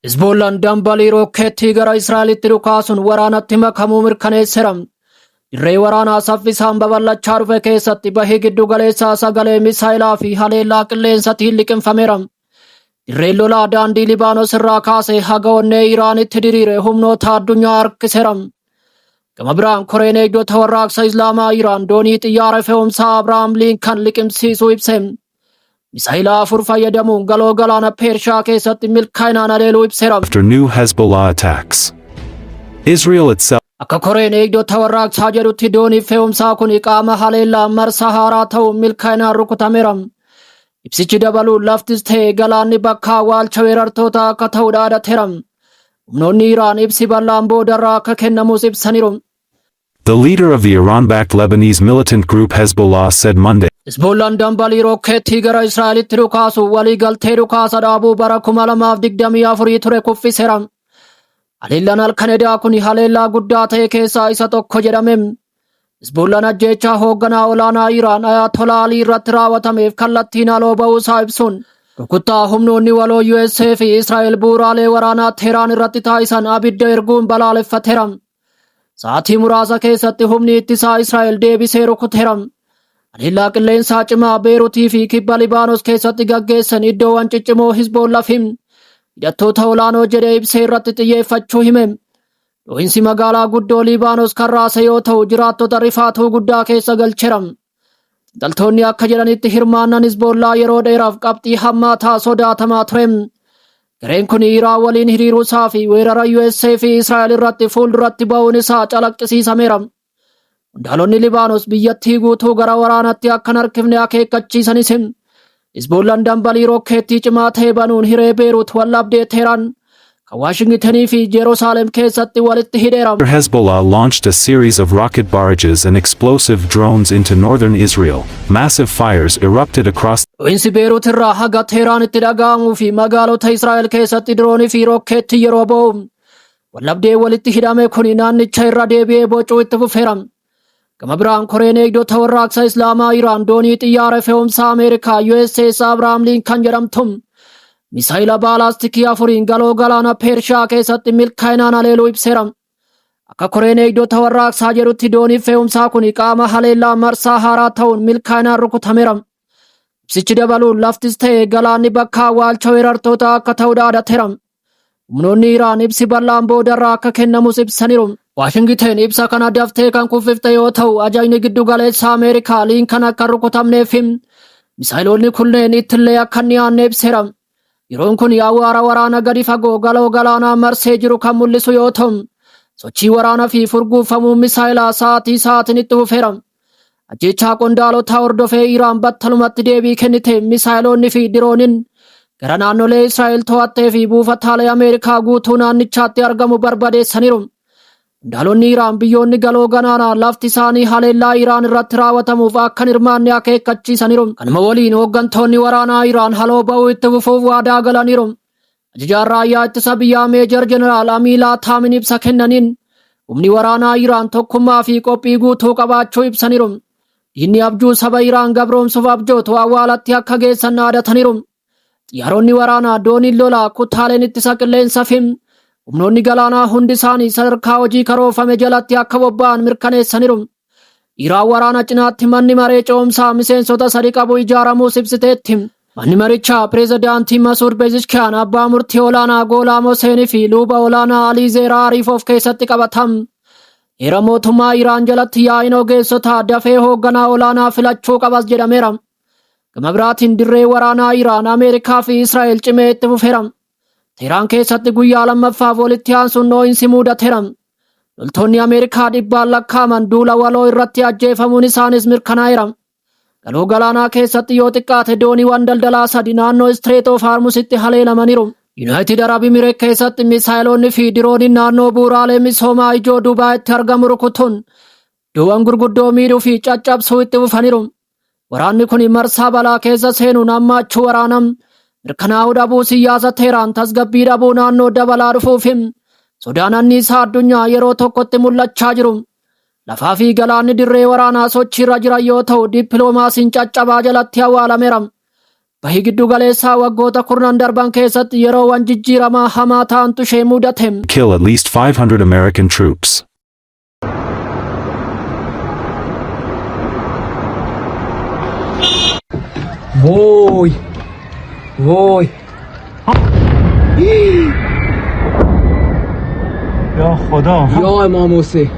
Hizboollaan dambalii rokkeettii gara Israa'elitti dhukaasuun waraanatti makamuu mirkaneesseera. Dirree waraanaa saffisaan babal'achaa dhufe keessatti bahii giddu galeessaa sagalee misaayilaa fi haleellaa qilleensatiin liqimfameera. Dirreen lolaa daandii Libaanos irraa kaasee haga onnee Iraanitti diriire humnoota addunyaa harkiseera. Gama biraan, koreen eegdota warraaqsa Islaamaa Iraan doonii xiyyaara fe'umsaa Abrahaam Liinkan liqimsiisuu ibse. Misaayilaa afur fayyadamuun galoo galaana Peershaa keessatti milkaa'inaan haleeluu ibseera. After new Hezbollah attacks. Israel itself Akka koreen eegdota warraaqsaa jedhutti, doonii fe'umsaa kun qaama haleellaa marsa haaraa ta'uun milkaa'inaan rukutameera. Ibsichi dabaluun laftis ta'e galaanni bakka awwaalcha weerartoota akka ta'u dhaadateera. Humnoonni Iraan ibsi bal'aan boodarraa akka kennamus ibsaniiru. The leader of the Iran-backed Lebanese militant group Hezbollah said Monday Hizboollaan dambalii rokkeettii gara Israa'elitti dhukaasu walii galtee dhukaasa dhaabuu bara 2024 ture kuffiseera. Haleellaan halkan edaa kun haleellaa guddaa ta'e keessaa isa tokko jedhame. Hizboollaan ajjeechaa hoogganaa olaanaa Iraan Ayatollah Alii irratti raawwatameef kallattiin haaloo ba'uusaa ibsuun, rukuttaa humnoonni waloo USA fi Israa'el bu'uuraalee waraanaa Teheraan irratti taasisan abidda erguun balaaleffateera. Sa'aatii muraasa keessatti humni ittisaa Israa'el deebisee rukuteera. Haleellaa qilleensaa cimaa Beeruutii fi kibba Libaanos keessatti gaggeessan iddoowwan ciccimoo Hizboollaa fi hidhattoota olaanoo jedhee ibsee irratti xiyyeeffachuu hime. Dho'iinsi magaalaa guddoo Libaanos kan raase yoo ta'u, jiraattota rifaatuu guddaa keessa galcheera. Xiinxaltoonni akka jedhanitti, hirmaannaan Hizboollaa yeroo dheeraaf qabxii hammaataa sodaatamaa ture. Gareen kun Iraan waliin hiriiruu isaa fi weerara USA fi Israa'el irratti fuulduratti ba'uun isaa calaqqisiisameera. Qondaalonni Libaanos biyyattii guutuu gara waraanatti akka hin harkifne akeekkachiisanis, Hizboollaan dambalii rokkeettii cimaa ta'e banuun hiree Beeruut wallabdee Teheraan kan Waashingitenii fi Jerusalem keessatti walitti hidheera. Hezbollah launched a series of rocket barrages and explosive drones into northern Israel. Massive fires erupted across Dho'iinsi Beeruut irraa haga Teeraanitti dhaga'amuu fi magaalota Israa'el keessatti diroonii fi rokkeetti yeroo ba'u, wallabdee walitti hidhame kun naannicha irra deebi'ee bocuu itti fufeera. Gama biraan, koreen eegdota warraaqsa Islaamaa Iraan doonii xiyyaara fe'umsaa Ameerikaa USS Abrahaam Lincoln jedhamtu misaayila baalaastikii afuriin galoo galaana Peershiyaa keessatti milkaa'inaan haleeluu ibseera. Akka koreen eegdota warraaqsaa jedhutti, dooniin fe'umsaa kun qaama haleellaa marsaa haaraa ta'uun milkaa'inaan rukutameera. Ibsichi dabaluun laftis ta'e galaanni bakka awwaalcha weerartoota akka ta'u dhaadateera. Humnoonni Iraan ibsi bal'aan boodarraa akka kennamus ibsaniiru. Waashingiten ibsa kana daftee kan kuffifte yoo ta'u, ajajni giddu galeessa Ameerikaa Liinkan akka hin rukutamneef misaayiloonni kunneen ittillee akka hin dhiyaanne ibseera. Yeroon kun awwaara waraana gadi fagoo galoo galaanaa marsee jiru kan mul'isu yoo ta'u, sochii waraanaa fi furguufamuu misaayilaa sa'aatii sa'aatiin itti fufeera. Ajjechaa qondaalotaa hordofee Iraan battalumatti deebii kennite. Misaayiloonni fi dirooniin gara naannolee Israa'el to'attee fi buufataalee Ameerikaa guutuu naannichaatti argamu barbadeessaniiru. Qondaalonni Iraan biyyoonni galoo galaanaa lafti isaanii haleellaa Iraan irratti raawwatamuuf akka hin hirmaanne akeekkachiisaniiru. Kanuma waliin hooggantoonni waraanaa Iraan haloo ba'uu itti fufuuf waadaa galaniiru. Ajajaan raayyaa ittisa biyyaa Meejar Jeneraal Amiir Haatamiin ibsa kennaniin humni waraanaa Iraan tokkummaa fi qophii guutuu qabaachuu ibsaniiru. Diinni abjuu saba Iraan gabroomsuuf abjootu awwaalatti akka geessan dhaadataniiru. Xiyyaaronni waraanaa, dooniin lolaa, kutaaleen ittisa qilleensaa fi humnoonni galaanaa hundi isaanii sadarkaa hojii karoorfame jalatti akka bobba'an mirkaneessaniiru. Iraan waraana cinaatti manni maree ce'umsaa miseensota sadi qabu ijaaramuus ibsiteetti. Manni marichaa pireezidaantii Masuud Pezeshkiyaan, abbaa murtii olaanaa Goolaam Hoseenii fi luba olaanaa Alii Zeeraa Ariif of keessatti qabatam. Heera mootummaa Iraan jalatti yaa'iin ogeessotaa dafee hoogganaa olaanaa filachuu qabas jedhameera. Gama biraatiin, dirree waraanaa Iraan, Ameerikaa fi Israa'el cimee itti fufeera. Teheraan keessatti guyyaa lammaffaaf walitti aansuun dhoo'insi mudateera. Loltoonni Ameerikaa dhibbaan lakkaa'aman duula waloo irratti ajjeefamuun isaanis mirkanaa'eera. Galoo galaanaa keessatti yoo xiqqaate dooniiwwan daldalaa sadi naannoo Strait of Hormuzitti haleelamaniiru. Yuunaayitid Arab Imireet keessatti misaayilonni fi dirooniin naannoo bu'uuraalee misoomaa ijoo Dubaayitti argamu rukutuun iddoowwan gurguddoo miidhuu fi caccabsuu itti fufaniiru. Waraanni kun marsaa balaa keessa seenuun hammaachuu waraanam mirkanaa'uu dhabuu siyaasa Teheraan, tasgabbii dhabuu naannoo dabalaa dhufuuf sodaan anniisaa addunyaa yeroo tokkotti mul'achaa jiru. Lafaa fi galaanni dirree waraanaa sochiirra jiran yoo ta'u, dippiloomaasiin caccabaa jalatti awwaalameera. Bahi giddu galeessaa waggoota kurnan darban keessatti yeroowwan jijjiiramaa hamaa ta'antu ishee mudate. Kill at least 500 American troops. وای وای. یا خدا. یا امام حسین.